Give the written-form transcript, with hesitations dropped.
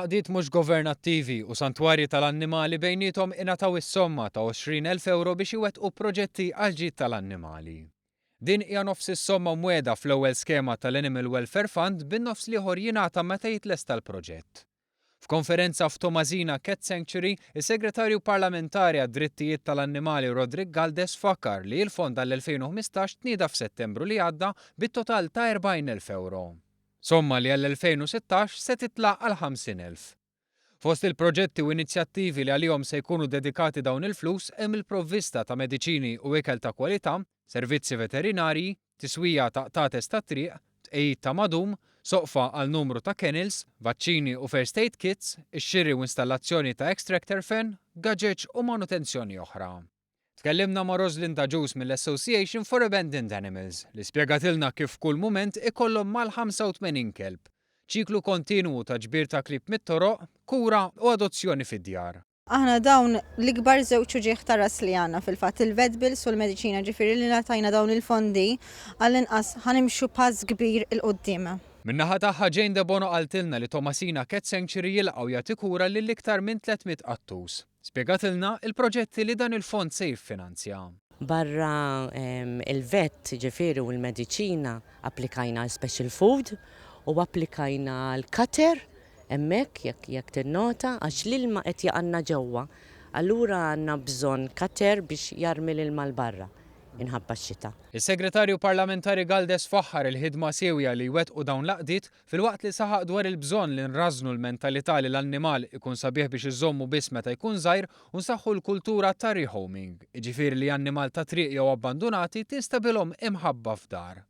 Għaqdiet mhux governattivi u santwarji tal-annimali bejniethom ingħataw is-somma ta' 20,000 ewro biex iwettqu proġetti għall-ġid tal-annimali. Din hija nofs is-somma mwiegħda fl-ewwel skema tal-Animal Welfare Fund bin-nofs l-ieħor jingħata meta jitlesta l-proġett. F'konferenza f'Tomasina Cat Sanctuary, is-Segretarju Parlamentari għad-Drittijiet tal-Annimali Roderick Galdes fakkar li l-fond għall-2015 tnieda f'Settembru li għadda bit-total ta' 40,000 ewro. Somma li għall-2016 se titla' għal 50,000. Fost il-proġetti u inizjattivi li għalihom se jkunu dedikati dawn il-flus hemm il-provvista ta' mediċini u ikel ta' kwalità, servizzi veterinarji, tiswija ta' qtates tat-triq, tqegħid ta' madum, soqfa għal numru ta' kennels, vaċċini u first aid kits, ix-xiri u installazzjoni ta' extractor fan, gaġeġ u manutenzjoni oħra. Tkellimna ma' Rosalind Agius mill-Association for Abandoned Animals li spjegatilna kif f'kull mument ikollhom mal-85 kelb. Ċiklu kontinwu ta' ġbir ta' klieb mit-toroq, kura u adozzjoni fid-djar. Aħna dawn l-ikbar żewġ uġigħ ta' ras li għandna fil-fatt, il-vet bills u l-mediċina, ġifieri li ngħatajna dawn il-fondi għall-inqas ħa nimxu pass kbir 'il quddiem. Min-naħa tagħha Jane Debono qaltilna li Tomasina Cat Sanctuary jilqa' u jagħti kura lil iktar minn 300 qattus. Spjegatilna il-proġetti li dan il-fond se jiffinanzja. Barra il-vet, ġifieri, u l-mediċina, applikajna għal special food u applikajna għal cutter hemmhekk jekk jekk tinnota għax l-ilma qed jaqalna ġewwa. Allura għandna bżonn cutter biex jarmi l-ilma 'l barra inħabba x-xita. Is-Segretarju Parlamentari Galdes faħħar il-ħidma siewja li jwettqu dawn l-għaqdiet filwaqt li saħaq dwar il-bżonn li nrażżnu l-mentalità li l-annimal ikun sabiħ biex iżżommu biss meta jkun żgħir u nsaħħu l-kultura ta' rehoming, jiġifieri li annimal tat-triq jew abbandunati tinstabilhom imħabba f'dar.